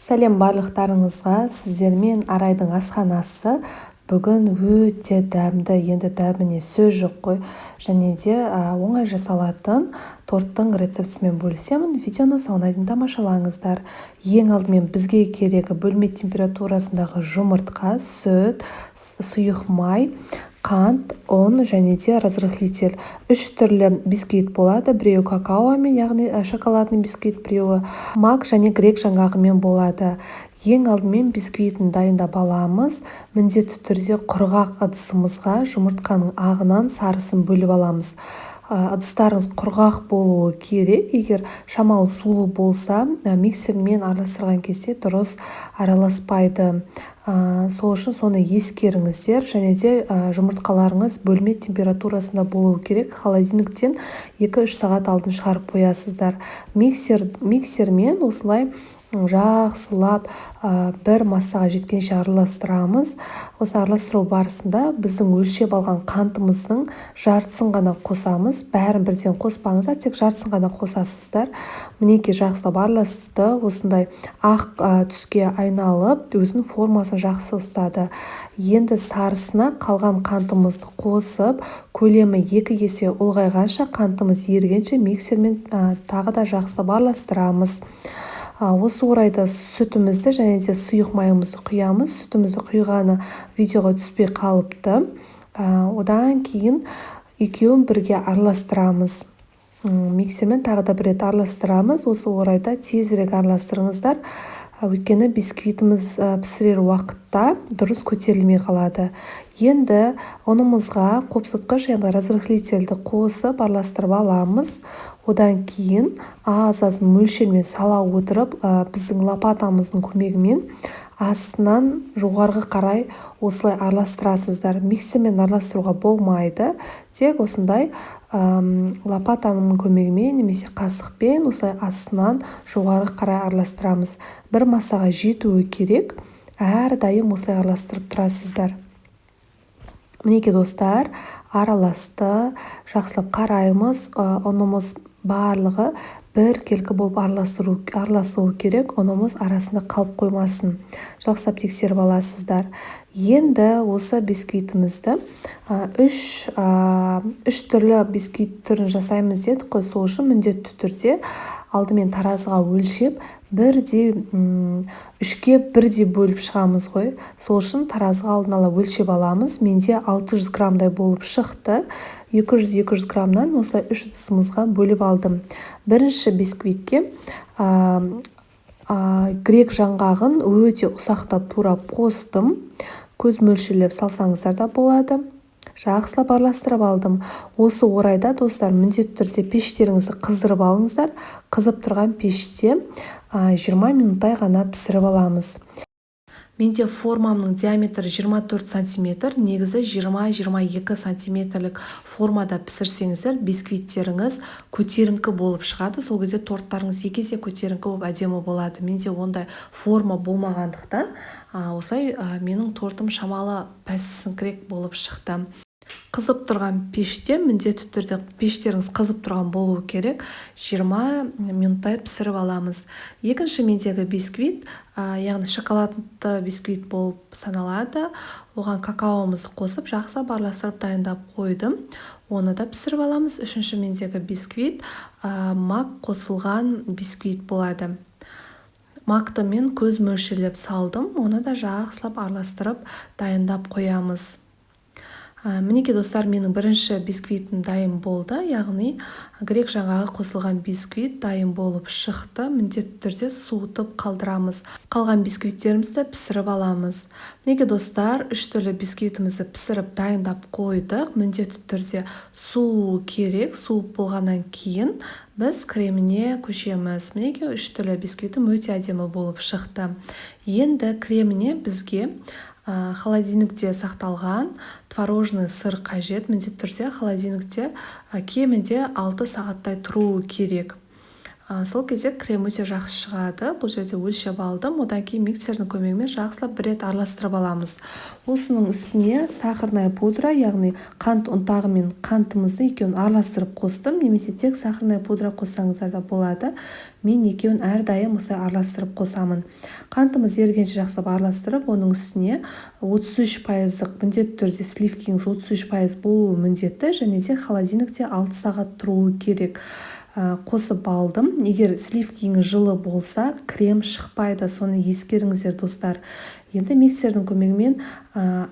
Сәлем барлықтарыңызға! Сіздермен Арайдың асханасы. Бүгін өте дәмді, енді дәміне сөз жоқ қой, және де оңай жасалатын торттың рецептісімен бөлісемін. Видеоны соңына дейін тамашалаңыздар. Ең алдымен бізге керегі бөлме температурасындағы жұмыртқа, сүт, сұйық май, қант, ұн және де разрыхлитель. Үш түрлі бисквит болады: біреуі какаомен, яғни шоколадный бисквит, біреуі мак және грек жаңғағымен болады. Ең алдымен бисквитін дайындап аламыз. Міндетті түрде құрғақ ыдысымызға жұмыртқаның ағынан сарысын бөліп аламыз. Ыдыстарыңыз құрғақ болуы керек. Егер шамалы сулы болса, миксермен араластырған кезде дұрыс араласпайды. Сол үшін соны ескеріңіздер. Және де жұмыртқаларыңыз бөлме температурасында болуы керек, холодильниктен 2-3 сағат алдын шығарып қоясыздар. Миксермен осылай жақсылап бір массаға жеткенше араластырамыз. Осы араластыру барысында біздің өлшеп алған қантымыздың жартысын ғана қосамыз. Бәрін бірден қоспаңыздар, тек жартысын ғана қосасыздар. Мінекей, жақсылап араласты, осындай ақ түске айналып, өзінің формасын жақсы ұстады. Енді сарысына қалған қантымызды қосып, көлемі 2 есе ұлғайғанша, қантымыз ерігенше миксермен тағы да жақсылап араластырамыз. Осы орайда сүтімізді және де сұйық майымызды құямыз. Сүтімізді құйғаны видеоға түспей қалыпты. Одан кейін екеуін бірге араластырамыз. Миксермен тағы да бір рет араластырамыз. Осы орайда тезірек араластырыңыздар, өйткені бисквитіміз пісірер уақытта дұрыс көтерілмей қалады. Енді ұнымызға қопсытқыш, яғни разрыхлительді қосып, араластырып аламыз. Одан кейін аз-аз мөлшермен сала отырып, біздің лопатамыздың көмегімен астынан жоғарғы қарай осылай араластырасыздар. Миксермен араластыруға болмайды, тек осындай лопатаның көмегімен немесе қасықпен осылай астынан жоғары қарай араластырамыз. Бір массаға жетуі керек. Әрдайым осылай араластырып тұрасыздар. Мінекей, достар, араласты. Жақсылап қараймыз, ұнымыз барлығы біркелкі болып араласуы керек, ұнымыз арасында қалып қоймасын. Жақсылап тексеріп аласыздар. Енді осы бисквитімізді, үш түрлі бисквит түрін жасаймыз дедік қой, сол үшін міндетті түрде алдымен таразыға өлшеп, бірдей үшке бірдей бөліп шығамыз ғой. Сол үшін таразыға алдын ала өлшеп аламыз. Менде 600 граммдай болып шықты. 200-200 граммнан осылай үш ыдысымызға бөліп алдым. Бірінші бисквитке грек жаңғағын өте ұсақтап турап қостым. Көз мөлшерлеп салсаңыздар да болады. Жақсылап араластырып алдым. Осы орайда, достар, міндетті түрде пештеріңізді қыздырып алыңыздар. Қызып тұрған пеште 20 минуттай ғана пісіріп аламыз. Менде формамның диаметрі 24 сантиметр. Негізі 20-22 сантиметрлік формада пісірсеңіздер, бисквиттеріңіз көтеріңкі болып шығады. Сол кезде торттарыңыз 2 есе көтеріңкі болып, әдемі болады. Менде ондай форма болмағандықтан, осылай менің тортым шамалы пәссіңкірек болып шықты. Қызып тұрған пеште, міндетті түрде пештеріңіз қызып тұрған болуы керек, 20 минуттай пісіріп аламыз. Екінші мендегі бисквит, яғни шоколадты бисквит болып саналады. Оған какаомызды қосып, жақсылап араластырып, дайындап қойдым. Оны да пісіріп аламыз. Үшінші мендегі бисквит мак қосылған бисквит болады. Макты мен көз мөлшерлеп салдым. Оны да жақсылап араластырып, дайындап қоямыз. Мінекей, достар, менің бірінші бисквитім дайын болды, яғни грек жаңғағы қосылған бисквит дайын болып шықты. Міндетті түрде суытып қалдырамыз. Қалған бисквиттерімізді пісіріп аламыз. Мінекей, достар, үш түрлі бисквитімізді пісіріп, дайындап қойдық. Міндетті түрде суу керек. Суып болғаннан кейін біз креміне көшеміз. Мінекей, үш түрлі бисквитім өте әдемі болып шықты. Енді креміне бізге холодильникте сақталған творожный сыр қажет. Міндетті түрде холодильникте кемінде 6 сағаттай тұруы керек. Сол кезде крем өте жақсы шығады. Бұл жерде өлшеп алдым. Одан кейін миксердің көмегімен жақсылап бір рет араластырып аламыз. Осының үстіне сахарная пудра, яғни қант ұнтағы мен қантымызды екеуін араластырып қостым, немесе тек сахарная пудра қоссаңыздар да болады. Мен екеуін әрдайым осылай араластырып қосамын. Қантымыз ерігенше жақсылап араластырып, оның үстіне 33 пайыздық, міндетті түрде сливкиіңіз 33% болуы міндетті және де холодильникте 6 сағат тұруы керек. Қосып алдым. Егер сливкиіңіз жылы болса, крем шықпайды, соны ескеріңіздер, достар. Енді миксердің көмегімен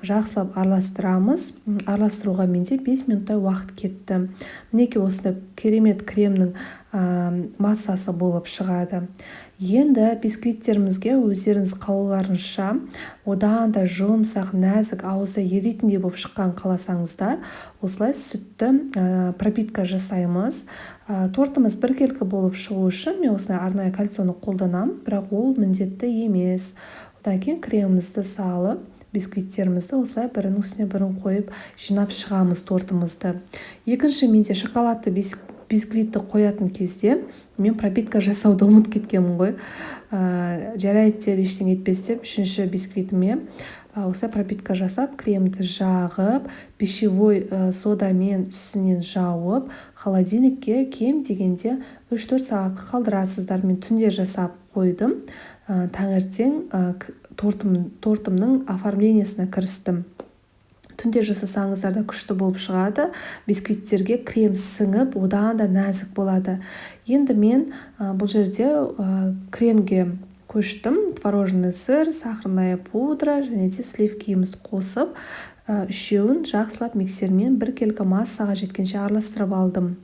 жақсылап араластырамыз. Араластыруға менде 5 минуттай уақыт кетті. Мінекей, осындай керемет кремнің массасы болып шығады. Енді бисквиттерімізге өздеріңіз қалауларыңызша, одан да жұмсақ, нәзік, ауызда еритіндей болып шыққан қаласаңыздар, осылай сүтті пропитка жасаймыз. Тортымыз біркелкі болып шығу үшін мен осылай арнайы кольцоны қолданамын, бірақ ол міндетті емес. Одан кейін кремімізді салып, бисквиттерімізді осылай бірінің үстіне бірін қойып, жинап шығамыз тортымызды. Екінші, менде шоколадты бисквитті қоятын кезде мен пропитка жасауды ұмытып кеткенмін ғой. Жарайды деп, ештеңе етпес деп, үшінші бисквитіме осылай пропитка жасап, кремді жағып, пищевой содамен үстінен жауып, холодильникке кем дегенде 3-4 сағатқа қалдырасыздар. Мен түнде жасап қойдым, таңертең тортымның оформлениесіне кірістім. Түнде жасасаңыздар да күшті болып шығады, бисквиттерге крем сіңіп, одан да нәзік болады. Енді мен бұл жерде кремге көштім. Творожный сыр, сахарная пудра және де сливкиімізді қосып, үшеуін жақсылап миксермен біркелкі массаға жеткенше араластырып алдым.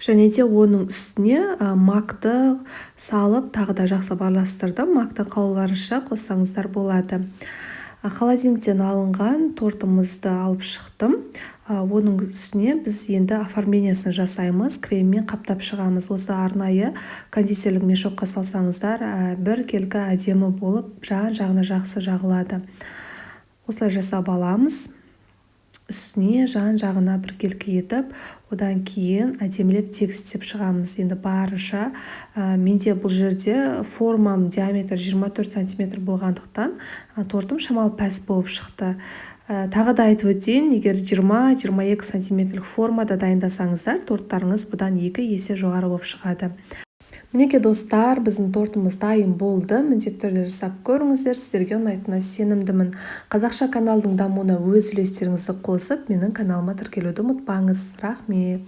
Және де оның үстіне макты салып, тағы да жақсылап араластырдым. Макты қалауларыңызша қоссаңыздар болады. Холодильниктен алынған тортымызды алып шықтым. Оның үстіне біз енді оформлениесін жасаймыз, креммен қаптап шығамыз. Осы арнайы кондитерлік мешокқа салсаңыздар, біркелкі әдемі болып, жан жағына жақсы жағылады. Осылай жасап аламыз үстіне, жан жағына біркелкі етіп. Одан кейін әдемілеп тегістеп шығамыз. Енді барынша менде бұл жерде формам диаметрі 24 сантиметр болғандықтан, тортым шамалы пәс болып шықты. Тағы да айтып өтейін, егер 20-22 сантиметрлік формада дайындасаңыздар, торттарыңыз бұдан екі есе жоғары болып шығады. Мінекей, достар, біздің тортымыз дайын болды. Міндетті түрде жасап көріңіздер, сіздерге ұнайтынына сенімдімін. Қазақша каналдың дамуына өз үлестеріңізді қосып, менің каналыма тіркелуді ұмытпаңыз. Рахмет.